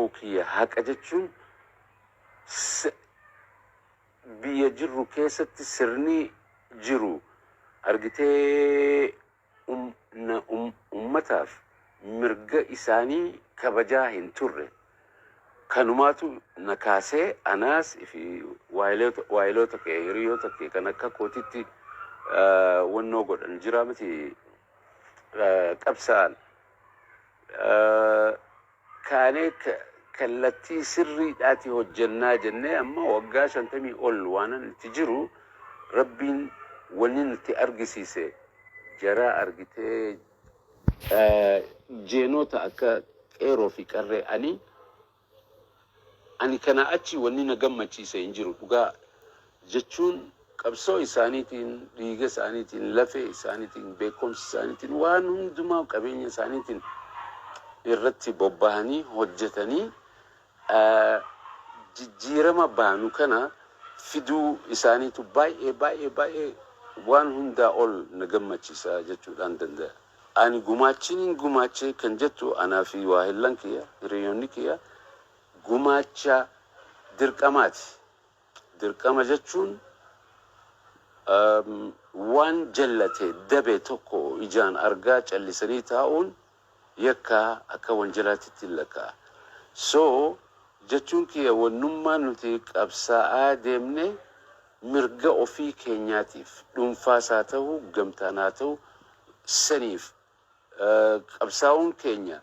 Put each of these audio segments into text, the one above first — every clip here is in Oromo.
Kiyya haqa jechuun biyya jirru keessatti sirni jiru argitee ummataaf mirga isaanii kabajaa hin turre. Kanumaatu na kaasee anaas fi waayiloota kee, hiriyoota kee kan akka kootitti wannoo godhan jira miti, qabsa'an. Kaanee kallattii sirriidhaati hojjannaa jennee amma waggaa 50 ol waanan itti jiru, Rabbiin wanni nutti argisiise jara argitee jeenota akka qeeroo fi qarree. Ani kana achi wanni na gammachiise hin jiru. Dhugaa jechuun qabsoo isaaniitiin, dhiiga isaaniitiin, lafee isaaniitiin, beekumsa isaaniitiin, waan hundumaa qabeenya isaaniitiin irratti bobbahanii hojjetanii jijjiirama baanu kana fiduu isaaniitu baay'ee baay'ee baay'ee waan hundaa ol na gammachiisa jechuudhaan danda'a. Ani gumaachiniin gumaachee kan jettu, anaa fi waahillan kiyya, hiriyoonni kiyya, gumaacha dirqamaati. Dirqama jechuun waan jallate dabe tokko ijaan argaa callisanii taa'uun yakka akka wanjalaatitti lakka'a. So jechuun kiyya, wannummaa nuti qabsaa'aa deemne mirga ofii keenyaatiif, dhuunfaas haa ta'u, gamtaan haa ta'u, saniif qabsaa'uun keenya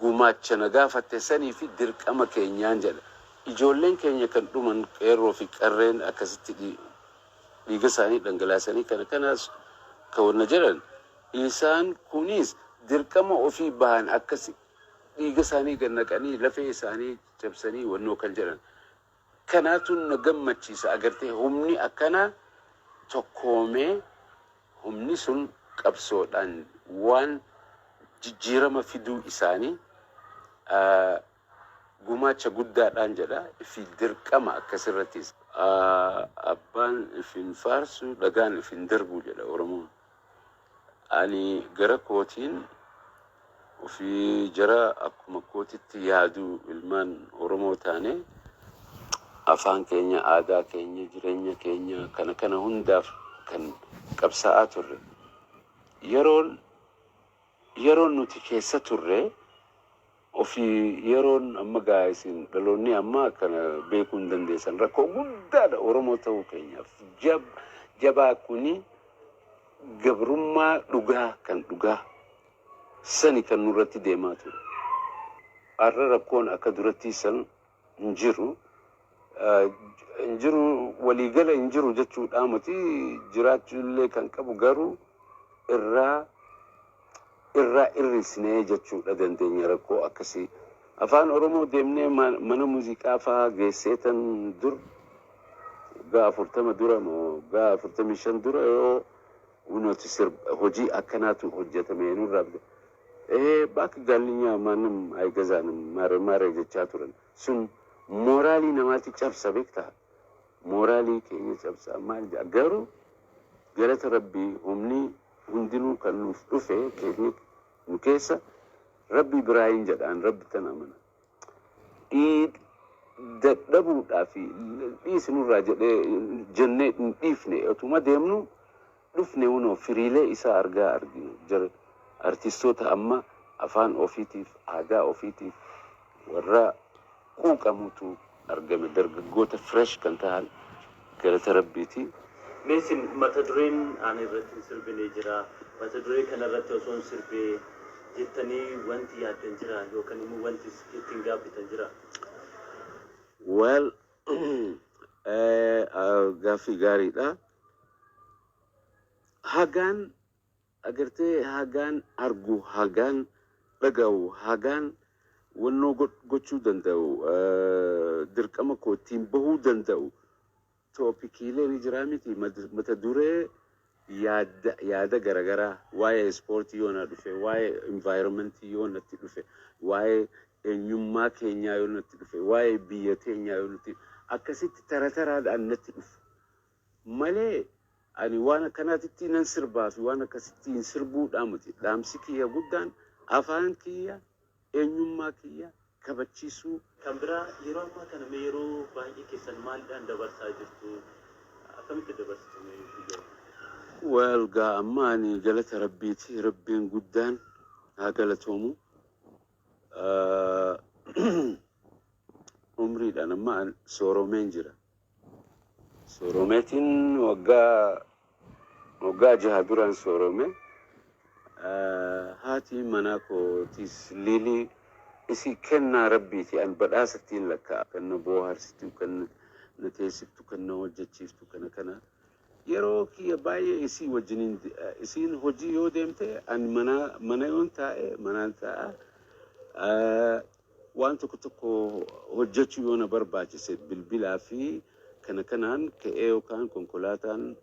gumaacha na gaafatte sanii fi dirqama keenyaan jedha. Ijoolleen keenya kan dhuman, qeerroo fi qarreen akkasitti dhiiga isaanii dhangalaasanii kana kanaas kan wanna jedhan, isaan kunis dirqama ofii bahan, akkasi dhiiga isaanii gad naqanii, lafee isaanii cabsanii wannoo kan jedhan. Kanaatu na gammachiisa. Agartee, humni akkanaa tokkoomee, humni sun qabsoodhaan waan jijjiirama fiduu isaanii gumaacha guddaadhaan jedha fi dirqama akkasirrattis. Abbaan ifin faarsu dhagaan ifin darbu jedha Oromoon. Ani gara kootiin ofii jara akkuma kootitti yaadu, ilmaan Oromoo taane, afaan keenya, aadaa keenya, jireenya keenya kana kana hundaaf kan qabsaa'aa turre. Yeroon nuti keessa turre ofii yeroon amma gaa isin dhaloonni amma kana beekuu hin dandeessan, rakkoo guddaadha Oromoo ta'uu keenyaaf. Jabaa kuni gabrummaa dhugaa kan dhugaa sani kan nurratti deemaa ture. Har'a rakkoon akka duratti san hin jiru. Hin jiru, waliigala hin jiru jechuudha miti, jiraachuullee kan qabu, garuu irraa irrisnee jechuudha dandeenya rakkoo akkasii. Afaan Oromoo deemnee mana muuziqaa fa'aa geesseetan dur waggaa 40 dura moo waggaa 45 dura, yoo nuti hojii akkanaatu hojjetame nurraa bakka gaalinyaa ማንም አይገዛንም ማረ ማረ jechaa turan. Sun mooraalii namaatti cabsa, beektaa, mooraalii keenya cabsa. Maal jedha, garuu galata Rabbii humni hundinuu kan nuuf dhufe keenya nu keessa Rabbi biraayin jedhaan, Rabbi tan amana. Dadhabuudhaa fi dhiisi nurraa jedhee jennee hin dhiifne, otuma deemnu dhufne hunoo firiilee isaa argaa arginu. Jara artistoota amma afaan ofiitiif, aadaa ofiitiif warra quuqamutu argame, dargaggoota fresh kan ta'an, galata Rabbiiti. Meesin mata dureen ani irratti hin sirbine jira. Mata duree kanarratti osoo hin sirbee jettanii wanti yaaddan jira yookaan immoo wanti ittiin gaabbitan jira? Well, gaaffii gaariidha. Hagaan agartee, hagaan argu, hagaan dhaga'u, hagaan wannoo gochuu danda'u, dirqama koo ittiin bahuu danda'u topiciilee ni jiraa miti, mata duree yaada garaagaraa, waa'ee ispoortii yoo na dhufe, waa'ee environmentii yoo natti dhufe, waa'ee eenyummaa keenyaa yoo natti dhufe, waa'ee biyya teenyaa yoo natti, akkasitti tara taraadhaan natti dhufu malee, ani waan akkanaatitti nan sirbaa fi waan akkasitti hin sirbuudhaa miti. Dhaamsi kiyya guddaan afaan kiyya Eenyummaa kiyya kabachiisuu. Kan biraa, yeroo ammaa kana mee yeroo baay'ee keessan maaliidhaan dabarsaa jirtu? Akkamitti dabarsitu mee guyyaa? Well, gaa amma ani galata Rabbiiti. Rabbiin guddaan haa galatoomu. Umriidhaan amma an sooromeen jira. Sooromeetiin waggaa 6 duraan soorome. Haati manaa kootis Liilii isii kennaa Rabbiiti, an badhaasattiin lakkaa'a. Kan na booharsitu, kan na teessiftu, kan na hojjechiiftu, kana kana. Yeroo kiyya baay'ee isii wajjiniin, isiin hojii yoo deemte an mana yoon taa'e manaan taa'a. Waan tokko tokko hojjechuu yoo na barbaachise bilbilaa fi kana kanaan ka'ee yookaan konkolaataan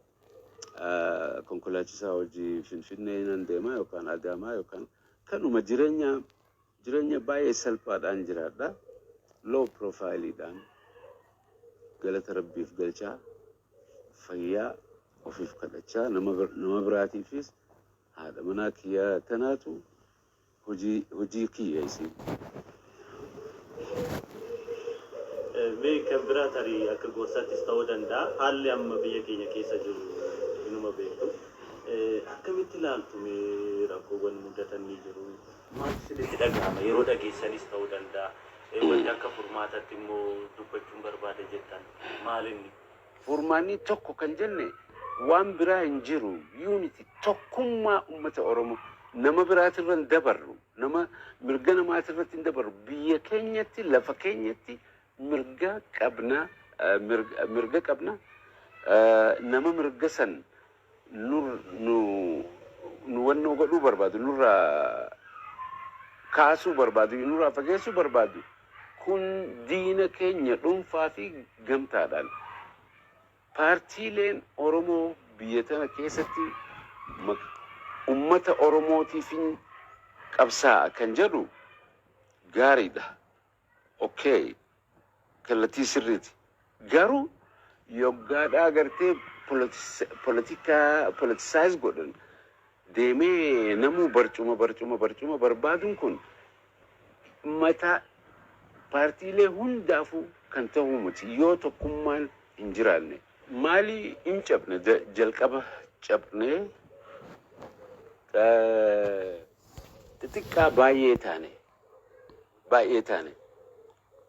konkolaachisaa hojii Finfinnee nan deema yookaan Adaamaa yookaan kanuma jireenya baay'ee salphaadhaan jiraadha. Low profileidhaan galata Rabbiif galchaa, fayyaa ofiif kadhachaa, nama biraatiifis haadha manaa kiyya tanaatu hojii kiyya isiin. Mee kan biraa tarii akka gorsaattis ta'uu danda'a. Haalli amma biyya keenya keessa jiru inuma beektu. Akkamitti ilaaltu mee? Rakkoowwan mudatan ni jiru. Maaltu isinitti dhaga'ama? Yeroo dhageessanis ta'uu danda'a. Wanti akka furmaatatti immoo dubbachuun barbaada jettan maal inni? Furmaanni tokko kan jenne waan biraa hin jiru. Unity, tokkummaa uummata Oromoo. Nama biraatirra hin dabarru. Nama mirga namaatirratti hin dabarru. Biyya keenyatti, lafa keenyatti mirga qabna, mirga qabna. Nama mirga san nur nu nu wannoo godhuu barbaadu, nurraa kaasuu barbaadu, nurraa fageessuu barbaadu kun diina keenya dhuunfaa fi gamtaadhaan. Paartiileen Oromoo biyya tana keessatti ummata Oromootiifin qabsaa'a kan jedhu gaariidha. Okay. Kallattii sirriiti. Garuu yoggaadhaa agartee politikaa politicize godhan deemee namuu barcuma barcuma barcuma barbaaduun kun mataa paartiilee hundaafuu kan ta'uu miti yoo tokkummaan hin jiraanne. Maali hin cabne, jalqaba cabnee xixiqqaa baay'ee taane, baay'ee taane.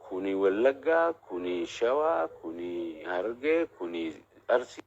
Kuni Wallaggaa, kuni Shawaa, kuni Harargee, kuni Arsii.